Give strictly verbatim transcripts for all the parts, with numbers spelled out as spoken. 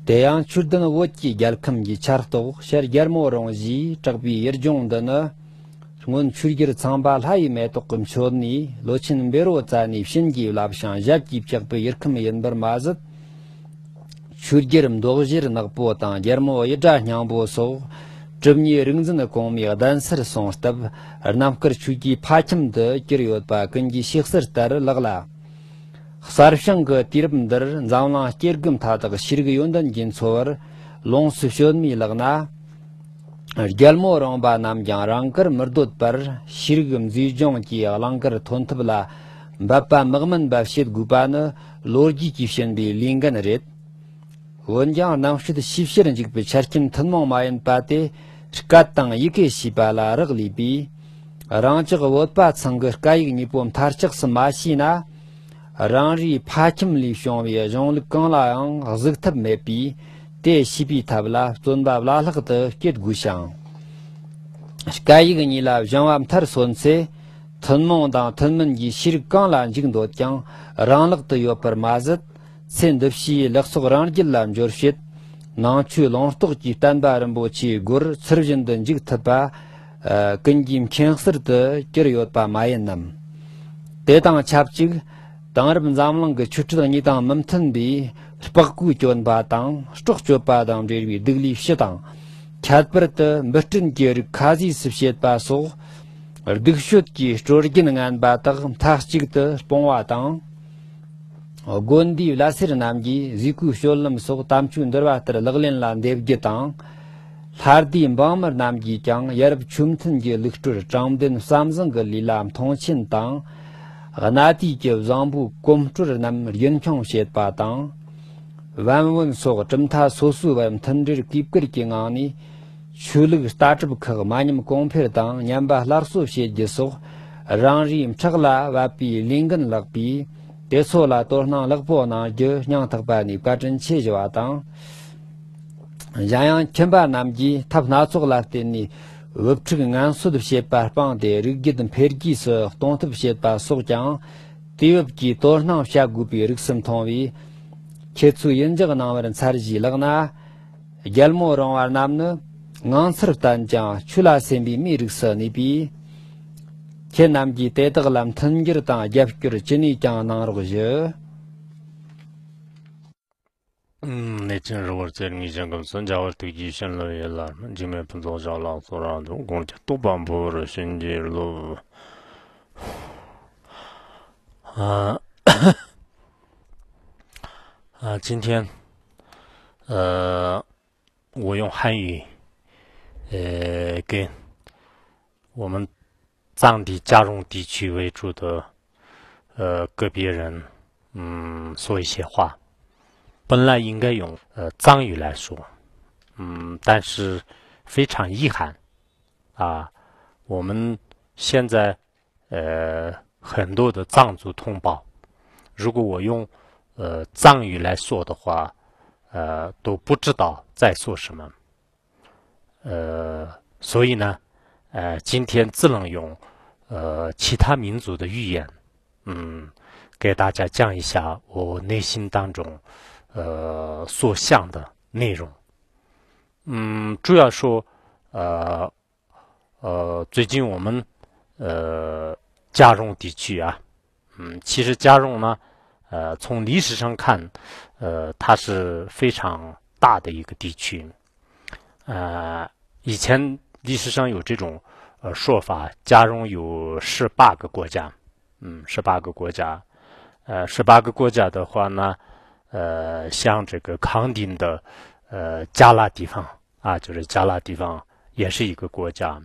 དེ་ཡང་ཆོས་ལྡན་བོད་ཀྱི་རྒྱལ་ཁམས་ཀྱི་ཆར་གཏོགས་ཤར་རྒྱལ་མོ་རོང་བཞིས་གྲགས་པའི་ཡུལ་ལྗོངས་འདི་ནི། སྔོན་ཆོས་རྒྱལ་ཚངས་པ་ལྷ་ཡི་མེ་ཏོག་གི་མཆོད་གནས་ལོ་ཆེན་བཻ་རོ་ཙ་ནའི་བྱིན་གྱིས་བརླབས་ཤིང་ཞབས་ཀྱིས་བཅགས་པའི་ཡུལ་ཁམས་ཡིན་པར་མ་ཟད། ཆོས་རྒྱལ་མདོག་བཞིར་ནག་པོ་དང་རྒྱལ་མོ་གཡུ་སྒྲ་སྙིང་པོ་སོགས་གྲུབ་བརྙེས་རིག་འཛིན་གོང་མའི་གདན་སར་སོང་སྟབས། རྣམ་དཀར་ཆོས་ཀྱི་ཕ་ཁྱིམ་དུ་གྱུར་ཡོད་པ་ཀུན་གྱིས་ཤེས་གསལ་ལྟར་ལགས་ལ། གསར་བྱུང་གི་དུས་རབས་འདིར་འཛམ་གླིང་སྐྱེ་རྒུ་མཐའ་དག་ཤེས་རིག་ཡོན་ཏན་གྱི་འཚོ་བར་ལོངས་སུ་སྤྱོད་མུས་ལགས་ན། རྒྱལ་མོ་རོང་པ་རྣམས་ཀྱང་རང་དགར་མི་སྡོད་པར་ཤེས་རིག་མཛེས་ལྗོངས་ཀྱི་གླིང་དཀར་ཐོན་ཐབས་ལ་འབད་པ་མི་དམན་པ་བྱེད་དགོས་པ་ནི་ལོ་རྒྱུས་ཀྱིས་བྱིན་པའི་ལས་འགན་རེད། འོན་ཀྱང་རྣམ་དཔྱོད་ཤེས་བྱར་འཇུག་པའི་ཆ་རྐྱེན་ཐུན་མོང་མ་ཡིན་པ་དེ་སྐད་དང་ཡི་གེ་ཤེས་པ་ལ་རག་ལས་པས། རང་ཅག་བོད་པ་ཚང་གི་སྐད་ཡིག་གཉིས་པོ་མཐར་ཆགས་སུ་མ་ཤེས་ན། རང་རེའི་ཕ་ཁྱིམ་ལས་བྱུང་བའི་གཞུང་ལུགས་གང་ལའང་གཟིགས་ཐབས་མེད་པས། དེ་ཤེས་པའི་ཐབས་ལ་བརྩོན་པ་བླ་ལྷག་ཏུ་བསྐྱེད་དགོས་ཤིང་། སྐད་ཡིག་གཉིས་ལ་སྦྱང་བ་མཐར་སོན་ཚེ། ཐུན་མོང་དང་ཐུན་མིན་གྱི་ཤེས་རིག་གང་ལ་འཇུག་འདོད་ཀྱང་རང་ལག་ཏུ་ཡོད་པར་མ་ཟད། ཚེ་འདི་ཕྱིའི་ལེགས་ཚོགས་རང་རྒྱུད་ལ་འབྱོར་བྱེད། ནང་ཆོས་ལུང་རྟོགས་ཀྱི་བསྟན་པ་རིན་པོ་ཆེའི་སྒོར་ཚུལ་བཞིན་དུ་འཇུག་ཐུབ་པ། ཨ། ཀུན་གྱིས་མཁྱེན་གསལ་དུ་གྱུར་ཡོད་པ་མ་ཡིན་ནམ། དེ་དང་ཆབས་ཅིག་དེང་རབས་འཛམ་གླིང་གི་ཆོས་སྲིད་གཉིས་དང་མི་མཐུན་པའི་སྤགས་ཀོའི་གྱོན་པ་དང་སྲོག་གཅོད་པ་དང་འབྲེལ་བའི་སྡིག་ལས་བཞི་དང་། ཁྱད་པར་དུ་འབུ་སྲིན་གྱི་རིགས་ཁ་ཟས་སུ་བྱེད་པ་སོགས། སྡིག་སྤྱོད་ཀྱི་སྲོལ་རྒྱུན་ངན་པ་དག་མཐའ་གཅིག་ཏུ་སྤོང་བ་དང་། དགོན་སྡེའི་བླ་སེར་རྣམས་ཀྱིས་གཟིགས་སྐུའི་སྤྱོད་ལམ་སོགས་དམ་ཆོས་འདུལ་བ་ལྟར་ལག་ལེན་ལ་འདེབས་རྒྱུ་དང་། ལྷ་སྡེའི་འབངས་མི་རྣམས་ཀྱིས་ཀྱང་ཡ་རབས་ཆོས་མཐུན་གྱི་ལུགས་སྲོལ་དྲང་བདེན་བསམ་བཟང་གི་ལས་ལ་མཐོང་ཆེན་དང་། གནའ་དུས་ཀྱི་བཟང་པོའི་གོམ་སྲོལ་རྣམས་རྒྱུན་འཁྱོངས་བྱེད་པ་དང་། བན་བོན་སོགས་གྲུབ་མཐའ་སོ་སོའི་བར་མཐུན་སྒྲིལ་གུས་བཀུར་གྱི་ངང་ནས། ཆོས་ལུགས་ལྟ་གྲུབ་ཁག་མ་ཉམས་གོང་འཕེལ་དང་ཉམས་པ་སླར་གསོ་བྱེད་རྒྱུ་སོགས་རང་རེའི་ཕྲག་ལ་བབས་པའི་ལས་འགན་ལགས་པས། དེ་ཚོ་ལ་དོ་སྣང་ལེགས་པོ་གནང་རྒྱུ་སྙིང་ཐག་པ་ནས་བཀའ་དྲིན་ཆེ་ཞུ་བ་དང་། གཞན་ཡང་ཁྱིམ་པ་རྣམས་ཀྱིས་ཐབས་སྣ་ཚོགས་ལ་བརྟེན་ནས་བུ་ཕྲུག་ངན་གསོད་བྱེད་པ་སྤངས་ཏེ་རིགས་རྒྱུད་འཕེལ་རྒྱས་སུ་གཏོང་ཐབས་བྱེད་པ་སོགས་ཀྱང་དུས་བབ་ཀྱིས་དོ་སྣང་བྱ་དགོས་པའི་རིགས་སུ་མཐོང་བས། ཁྱེད་ཚོས་ཡིད་འཇོག་གནང་བར་འཚར་ཞེས་ལགས་ན། རྒྱལ་མོ་རོང་བ་རྣམས་ནི་ངང་ཚུལ་བརྟན་ཅིང་ཆོས་ལ་སེམས་པའི་མིའི་རིགས་སུ་གནས་པས། ཁྱེད་རྣམས་ཀྱིས་དེ་དག་ལ་མཐུན་འགྱུར་དང་རྒྱབ་སྐྱོར་ཅི་ནུས་ཀྱང་གནང་རོགས་ཞུ། གནས་ཆེན་རི་བོར་རྩེར་ངེས་ཤིང་སྐོམ་སོགས། འཇའ་བར་ཐུགས་རྗེའི་བྱིན་རླབས་ཡིད་ལ་སྨིན། འཇིགས་མེད་ཕུན་ཚོགས་ཞབས་ལ་གསོལ་བ་འདེབས། དགོངས་ཀྱི་རྟོགས་པ་འཕོ་བར་བྱིན་གྱིས་རློབས། 啊，啊，今天，呃，我用汉语，呃，跟我们藏地加绒地区为主的，呃，个别人，嗯，说一些话。本来应该用，呃，藏语来说，嗯，但是非常遗憾，啊，我们现在，呃，很多的藏族同胞，如果我用，呃，藏语来说的话，呃，都不知道在说什么。呃，所以呢，呃，今天只能用，呃，其他民族的语言，嗯，给大家讲一下我内心当中，呃，所想的内容。嗯，主要说，呃，呃，最近我们，呃，加绒地区啊，嗯，其实加绒呢，呃，从历史上看，呃，它是非常大的一个地区。呃，以前历史上有这种，呃，说法，加绒有十八个国家，嗯，十八个国家。呃，十八个国家的话呢，呃，像这个康定的，呃，加拉地方， 啊，就是加拉地方也是一个国家。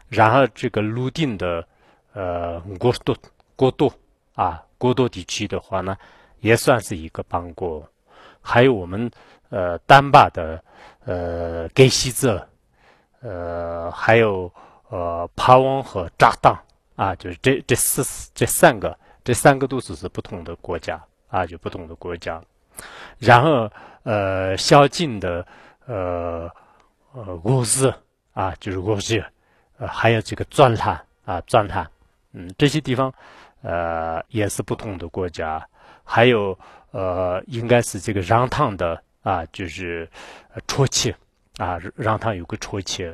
然后这个泸定的，呃，国都，国都，啊，国都地区的话呢，也算是一个邦国。还有我们，呃，丹巴的，呃，该西泽，呃，还有，呃，帕旺和扎当，啊，就是这，这四，这三个，这三个都是，是不同的国家，啊，就不同的国家。然后，呃，宵禁的，呃，呃，俄斯， 啊，就是俄语，呃，还有这个钻探，啊，钻探，嗯，这些地方，呃，也是不同的国家。还有，呃，应该是这个让烫的，啊，就是呃涿旗啊，然后有个涿旗，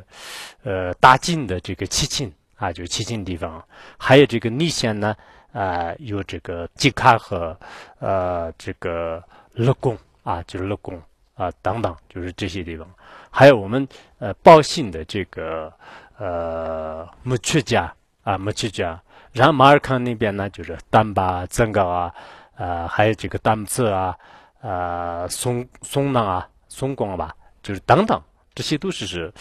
呃，大金的这个旗津啊，就是旗津地方，还有这个蓟县呢，啊，有这个蓟卡和呃这个乐公啊，就是乐公啊等等，就是这些地方，还有我们呃报信的这个呃木曲家。啊，木曲家。然后马尔康那边呢，就是丹巴、曾高啊，呃，还有这个丹次啊，呃，松松浪啊，松光吧，就是等等，这些都是是，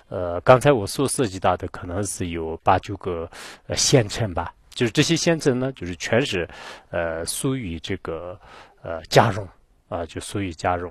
呃，刚才我所涉及到的，可能是有八九个呃县城吧。就是这些县城呢，就是全是呃属于这个呃嘉绒啊，就属于嘉绒。